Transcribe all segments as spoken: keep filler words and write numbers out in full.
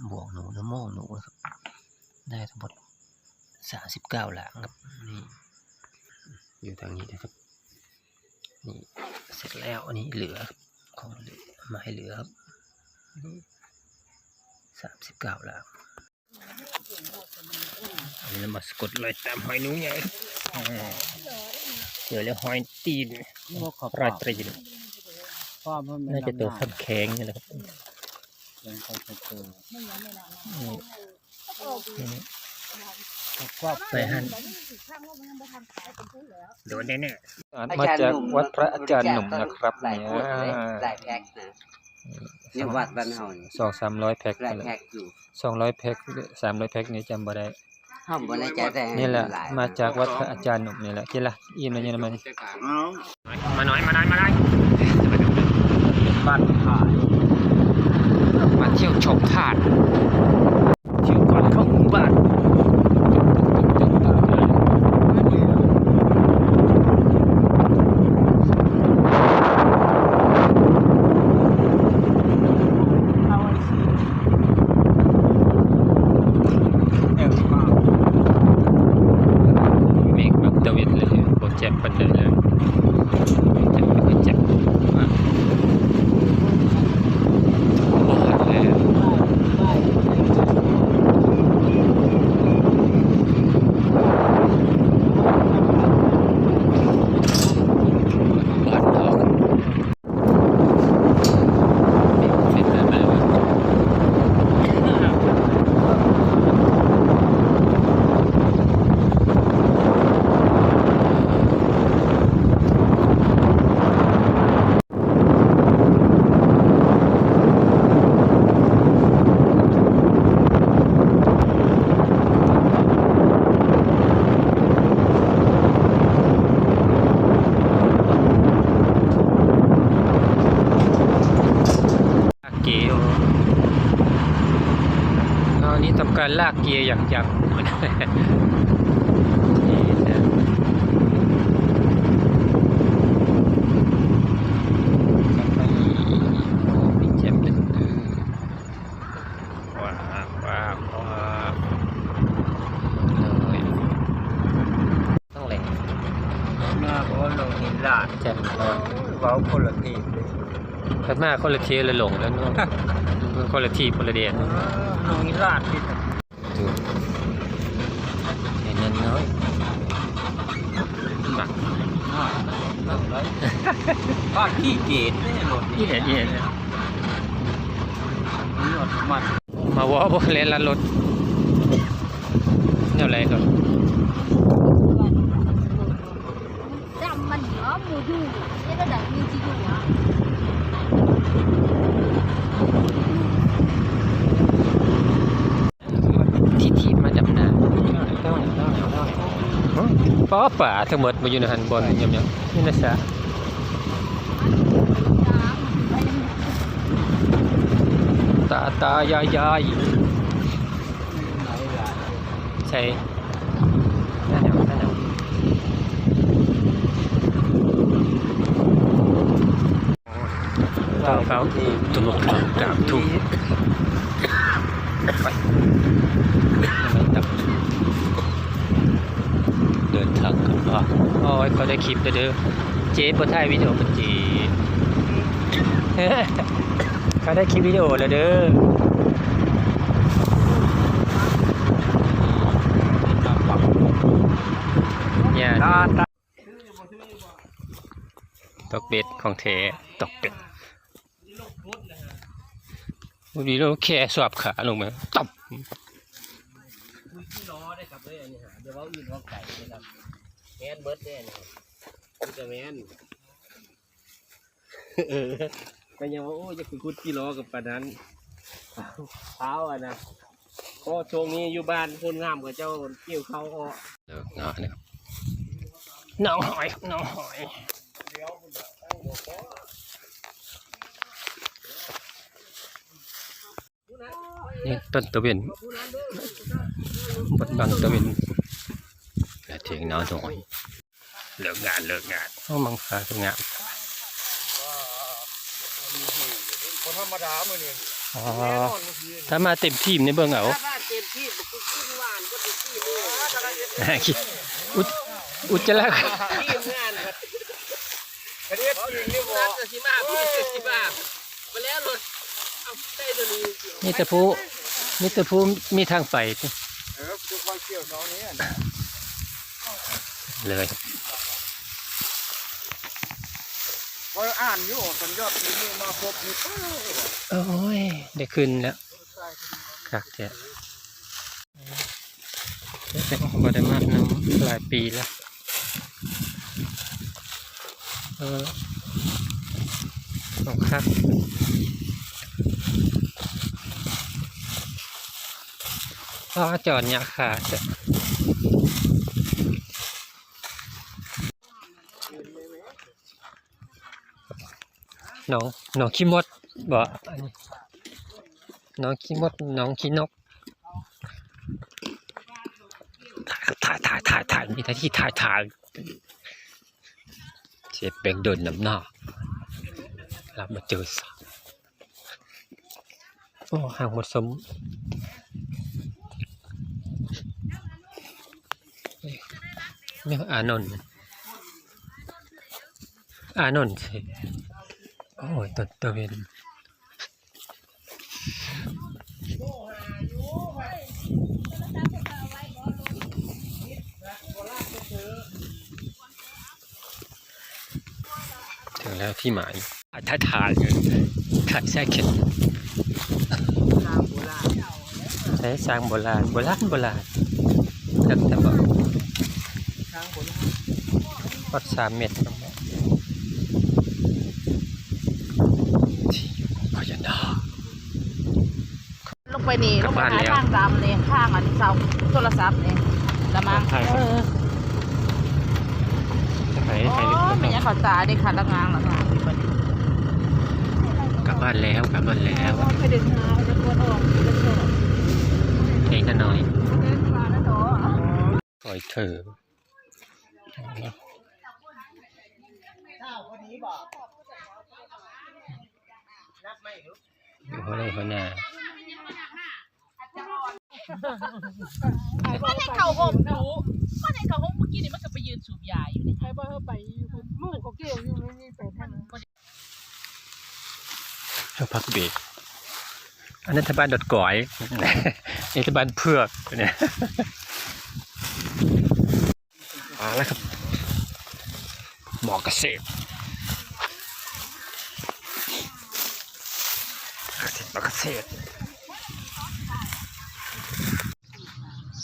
บ่วงหนูหรือโม่งหนูนะครับ ได้ทั้งหมดสามสิบเก้าหลางครับ นี่ อยู่ทางนี้นะครับ นี่ เสร็จแล้ว อันนี้เหลือครับ ของเหลือ มาให้เหลือครับ นี่ สามสิบเก้าหลาง อันนี้เรามากดรอยตามหอยหนูใหญ่ครับ อ่า เจอแล้วหอยตีน รอยตีน น่าจะตัวข้างแข้งนี่แหละครับ นี่ นี่ ไปหั่น โดนแน่ๆ มาจากวัดพระอาจารย์หนุ่มนะครับ เนี่ย หลายแพ็คนะ นี่วัดบ้านเฮานี่ สองสามร้อยแพ็ค หลายแพ็คอยู่ สองร้อยแพ็ค สามร้อยแพ็ค นี่จำบ่ได้ เฮาบ่แน่ใจ แต่ นี่แหละ หลาย มาจากวัดพระอาจารย์หนุ่มนี่แหละ กินละ อิ่มแล้วเนี่ย มานี่ เอา มาหน่อย มาหน่อย มาหน่อย บ้านผา มาเที่ยวชมธาตุ เที่ยวก่อนเข้าหมู่บ้าน เมฆบังตะเวนเลย บ่แจ่มปานใดเลย บ่แจ่ม บ่แจ่ม อ่ะ บ่ฮอดเลย บ่ฮอดดอก ลากเกียร์ อ๋อ นี่ทำการลากเกียร์อย่างจัง นี่นะ โอ้ มีแจ่มเลย ว้าว ว้าว ว้าว เลย ต้องเลย หน้าบ่ลงหินลาด แจ่มเลย เว้าคนละทีเลย พัดมาคนละทีละหลงแล้วเนาะ คนละทีคนละแดน เออ ลงหินลาดที่ ดู ไอ้นั่นน้อย หนัก น้อย น้อย บ้านขี้เกียจเนี่ยรถนี่ เห็น เห็น นี่รถมัน มาเว้าบ่แล่นลัดรถ แนวใด๋ก็ จำมันเหรอ หมู่อยู่ เฮ็ดจั่งใด๋ มีจิอยู่หวา ที่ถีบมาดำนา ป้อ ป่าทั้งหมดมาอยู่ในหั่นบ่อน ยำๆ นี่นะจ๊ะ ตาตายายยาย ใช่ นั่นแหละ นั่นแหละ ต้องเข้าตลกกลางทุ่ง ไป เดินทางกันว่า โอ้ย เขาได้คลิปแล้วเด้อ เจ๊บ่ถ่ายวิดีโอ เจ๊ เขาได้คลิปวิดีโอแล้วเด้อ เนี่ย ตกเบ็ดของแท้ ตกเบ็ด พอดีแล้วแค่สวบขาลงมา ตับ คุยที่ล้อได้ครับเอ้ย อันนี้หา เดี๋ยวเว้าอื่นเว้าไกลนะครับ แม่นเบิดเด้นี่ มันก็แม่น เออ ก็ยังว่า โอ้ย จะไปขุดที่ล้อกับปานนั้น เท้าอะนะ เพราะช่วงนี้อยู่บ้านคนงามเขาเจ้าเกี่ยวข้าวออก เลิกงานนะครับ น้องหอย น้องหอย นี่ต้นตะเวน บดบังตะเวน และเถียงนาน้อย เลิกงาน เลิกงาน โอ้ มังสาคืองาม บ่ธรรมดามื้อนี้ อ๋อ ถ้ามาเต็มทีมนี่เบิ่งเอา ถ้ามาเต็มทีม บ่คือขึ้นหวาน บ่ได้สี่มื้อ อุจ- อุจจาระ ทีมงาน กระเด็ดจริงนี่บ่ นัดจะสิมา พี่จะสิมา มาแล้วรถ เอาได้ตัวนี้ มีแต่ผู้ มีแต่ผู้มีทางไปติ เออ คือคอยเกี่ยวเสานี้อะ เลย คอยอ่านอยู่ สัญญาณมีมือมาครบนี่ โอ้ย ได้ขึ้นแล้ว คักแท้ แต่บ่ได้มานำหลายปีแล้ว เออ เอาคัก อ้อ จอดหญ้าคาซะ หนอง หนองขี้มดบ่ อันนี้ หนองขี้มด หนองขี้นก ถ่าย ถ่าย ถ่าย ถ่าย มีหน้าที่ถ่าย ถ่าย เสียแปลงเดินนำหน้า รับมาเจอสาว โอ้ หางหมดสม เนี่ย อานนท์ อานนท์สิ โอ้ย ตอนตะเวน ถึงแล้วที่หมาย ถ่าย ถ่าย ถ่ายแทรกเข็ม ใช้ช้างโบราณ โบราณ โบราณ โบราณ ครับ แต่ว่า ฮอดสามเมตร ที่อยู่ของพญานาค ลงไปนี่ กลับบ้านแล้ว ลงไปหาทางตามนี่ ทางอันเสาโทรศัพท์นี่ ละมั้ง ถ่าย เออ ถ่าย โอ้ ถ่าย แม่นหยังเขาตาเด้ คันละงางละงางอยู่บัดนี้ กลับบ้านแล้ว กลับบ้านแล้ว โอ้ย ไปเดินหา ไปเดินออก ไปเดินออก เองก็น้อย เดินมาแล้วเนาะ คอยเถอะ อยู่ข้างในข้างหน้า มันให้เข้าห้องดู มันให้เข้าห้อง เมื่อกี้นี่มันก็ไปยืนสูบยาอยู่นี่ ใครว่าเขาไปอยู่ หมู่เขาเกี่ยวอยู่ ไม่มีไปทางนั้น เออ พักเบรก อันนั้นทางบ้านดอดก๋อย นี่ทางบ้านเผือกเนี่ย มาแล้วครับ หมอเกษตร เกษตร หมอเกษตร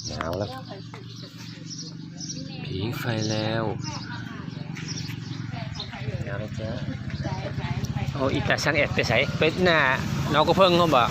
หนาวแล้ว ผิงไฟแล้ว หนาวแล้วจ้า โอ้ อีตาช่างแอดไปไส ไปหน้าหนองกระเพิงเขาบ่